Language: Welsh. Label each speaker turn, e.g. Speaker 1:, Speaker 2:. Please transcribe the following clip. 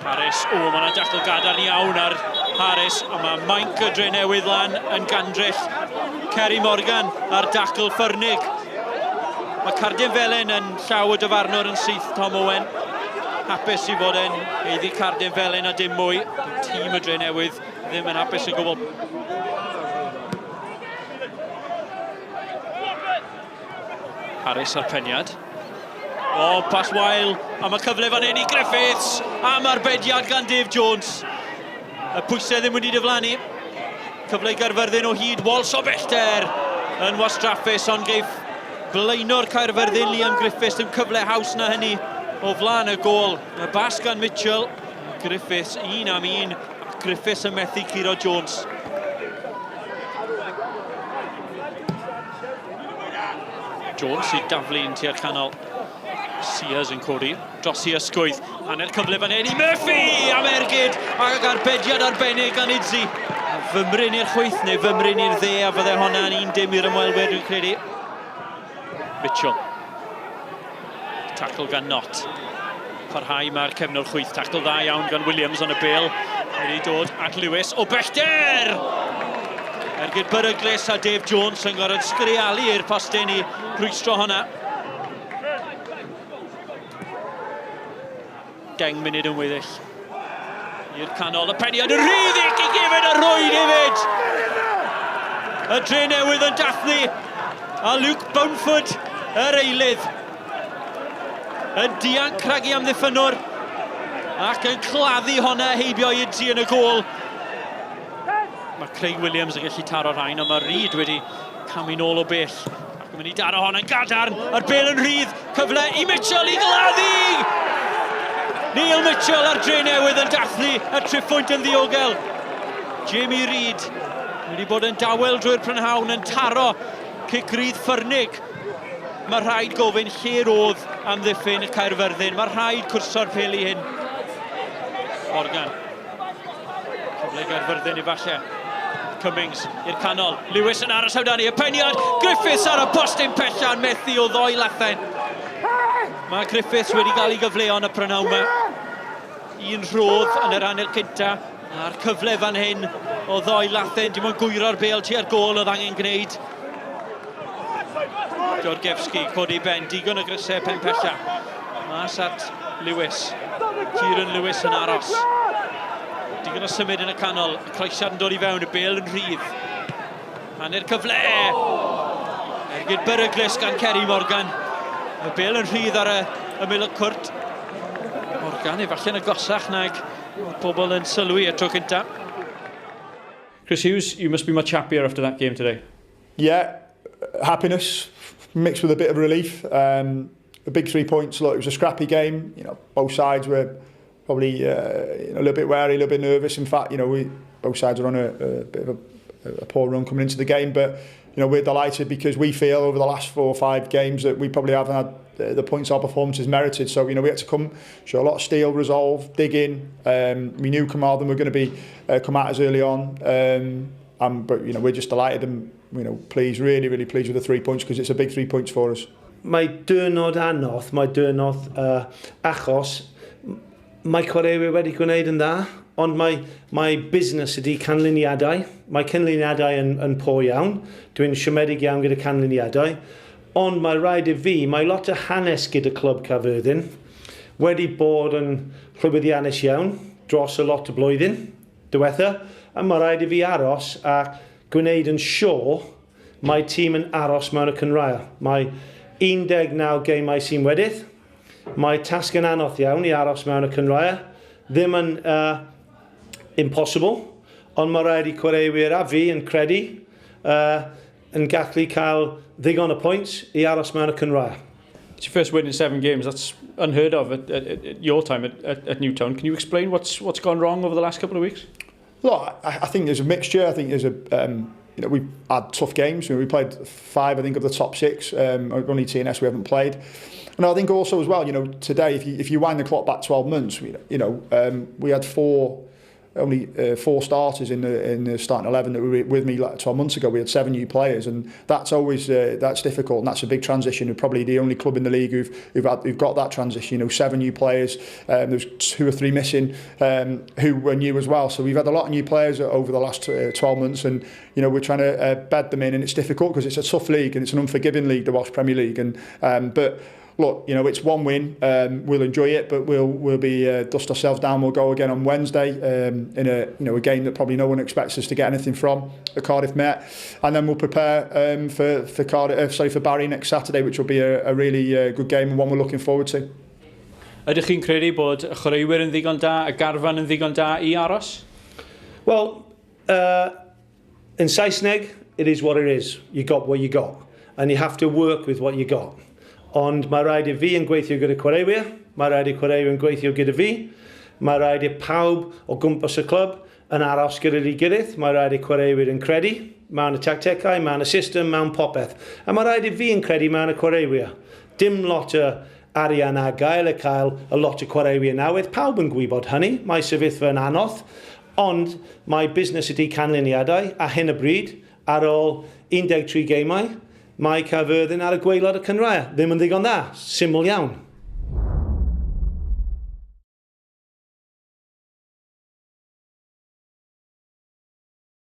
Speaker 1: Harris, o, mae yna dacl gadarn iawn ar Harris, a mae Mainc y Dre Newydd lan yn gandryll. Kerry Morgan ar dacl ffyrnig. Mae cardyn felen yn llaw y dyfarnwr yn syth Tom Owen. Hapus i fod e'n eiddi cardyn felen a dim mwy. Tîm y Dre Newydd ddim yn hapus yn gwbl. Harris a'r peniad. O, pas wael, a mae cyfle fan hyn i Griffiths, am arbediad gan Dave Jones. Y pwysau ddim wedi diflannu. Cyfle i Gaerfyrddin o hyd, Walsh o bellter yn wastraffus, ond geiff blaenor Caerfyrddin, Liam Griffiths, ddim cyfle haws na hynny o flaen y gôl. Y bas gan Mitchell, Griffiths un am un, Griffiths yn methu curo Jones. Jones i daflu un tua'r canol. Sears yn codi dros i ysgwydd. Hanner cyfle fan hyn i Murphy am ergyd ac arbediad arbennig gan Idzi. Fymryn i'r chwith neu fymryn i'r dde a fydde hwnna'n un dim i'r ymwelwyr dwi'n credu. Mitchell. Tackle gan Knott. Parhau mae'r cefnwr chwith. Tackle dda iawn gan Williams ond y bel wedi dod at Lewis o bellter! Ergyd beryglus a Dave Jones yn gorfod sgrialu i'r postyn i rwystro hwnna. 10 munud yn weddill. I'r canol, y peniad yn rhydd i gefn y rwyd hefyd! Y dre newydd yn dathlu, a Luke Bownford yr eilydd. Yn dianc rhag i amddiffynwr, ac yn claddu honna heibio i Idzi yn y gôl. Mae Craig Williams yn gallu taro rhain, ond mae Reid wedi camu nôl o bell. Ac yn mynd i daro hon yn gadarn, a'r bel yn rhydd, cyfle i Mitchell i gladdu! Neil Mitchell a'r dre newydd yn dathlu y triphwynt yn ddiogel. Jamie Reid wedi bod yn dawel drwy'r prynhawn yn taro cic rydd ffyrnig. Mae rhaid gofyn lle roedd amddiffyn Caerfyrddin. Mae rhaid cwrso'r peli hyn. Morgan. Cyfle i Gaerfyrddin efallai. Cummings i'r canol. Lewis yn aros amdani. Y peniad. Griffiths ar y postyn pella'n methu o ddoi lathen. Mae Griffiths wedi cael ei gyfleon y prynhawn yma. Un rhodd yn yr hanner cynta. A'r cyfle fan hyn o ddoi lathen. Dim ond gwyro'r bêl tua'r gôl oedd angen gwneud. Georgievski codi ben. Digon o grysau pen pella. Mas at Lewis. Kieran Lewis yn aros. Digon o symud yn y canol. Y croesiad yn dod i fewn, y bêl yn rhydd. Hanner cyfle! Ergyd beryglus gan Kerry Morgan. Y bêl yn rhydd ar y ymyl y cwrt. Morgan efallai'n agosach nag pobl yn sylwi y tro cyntaf. Chris Hughes, you must be much happier after that game today.
Speaker 2: Yeah, happiness mixed with a bit of relief. Um, a big three points. Look, it was a scrappy game. You know, both sides were probably uh, you know, a little bit wary, a little bit nervous. In fact, you know, we both sides were on a, a bit of a, a poor run coming into the game, but you know, we're delighted because we feel over the last four or five games that we probably haven't had the, the points our performances merited. So, you know, we had to come, show a lot of steel, resolve, dig in. Um, we knew Carmarthen were going to be uh, come at us early on. Um, and, but, you know, we're just delighted and, you know, pleased, really, really pleased with the three points because it's a big three points for us.
Speaker 3: Mae diwrnod anodd, mae diwrnod uh, achos mae chwaraewyr wedi gwneud yn dda, ond mae, mae busnes ydy canlyniadau. Mae canlyniadau yn, yn po iawn. Dwi'n siomedig iawn gyda canlyniadau. Ond mae rhaid i fi, mae lot o hanes gyda Clwb Caerfyrddin wedi bod yn llwyddiannus iawn dros y lot o blwyddyn diwetha, a mae rhaid i fi aros a gwneud yn siŵr Mae tîm yn aros mewn y cynghrair. Mae 19 gemau sy'n weddill. Mae tasg yn anodd iawn i aros mewn y cynghrair. Ddim yn uh, impossible, ond mae rhaid i chwaraewyr a fi yn credu uh, yn gallu cael ddigon o pwynt i aros mewn y cynghrair.
Speaker 1: It's your first win in seven games. That's unheard of at, at, at your time at, at, at Newtown. Can you explain what's what's gone wrong over the last couple of weeks?
Speaker 2: Look, I, I think there's a mixture. I think there's a um, you know, we've had tough games. We played five, I think, of the top six. Um, only TNS we haven't played. And I think also as well, you know, today, if you, if you wind the clock back 12 months, we, you know, um, we had four only 4 starters in the starting 11 that were with me like 12 months ago. We had 7 new players, and that's always that's difficult, and that's a big transition. We're probably the only club in the league who've got that transition. You know, 7 new players. There's 2 or 3 missing who were new as well. So we've had a lot of new players over the last 12 months, and you know, we're trying to bed them in, and it's difficult because it's a tough league and it's an unforgiving league, the Welsh Premier League, and but. Look, you know, it's one win. We'll enjoy it, but we'll be dust ourselves down. We'll go again on Wednesday in a, you know, a game that probably no one expects us to get anything from, the Cardiff Met, and then we'll prepare for Cardiff, sorry, for Barry next Saturday, which will be a really good game and one we're looking forward to.
Speaker 1: Ydych chi'n credu bod y chwaraewyr yn ddigon da, y garfan yn ddigon da i aros?
Speaker 3: Well, in Saesneg, it is what it is. You got what you got, and you have to work with what you got. Ond mae rhaid i fi yn gweithio gyda chwaraewyr, mae rhaid i chwaraewyr yn gweithio gyda fi, mae rhaid i pawb o gwmpas y clwb yn aros gyda'i gilydd, mae rhaid i chwaraewyr yn credu mewn y tactegau, mewn y system, mewn popeth. A mae rhaid i fi yn credu mewn y chwaraewyr. Dim lot o arian ar gael y cael a lot o chwaraewyr newydd, pawb yn gwybod hynny, mae sefyllfa yn anodd, ond mae busnes ydy canlyniadau a hyn y bryd, ar ôl 13 gemau, mae Caerfyrddin ar y gwaelod y cynghrair. Ddim yn ddigon dda, syml iawn.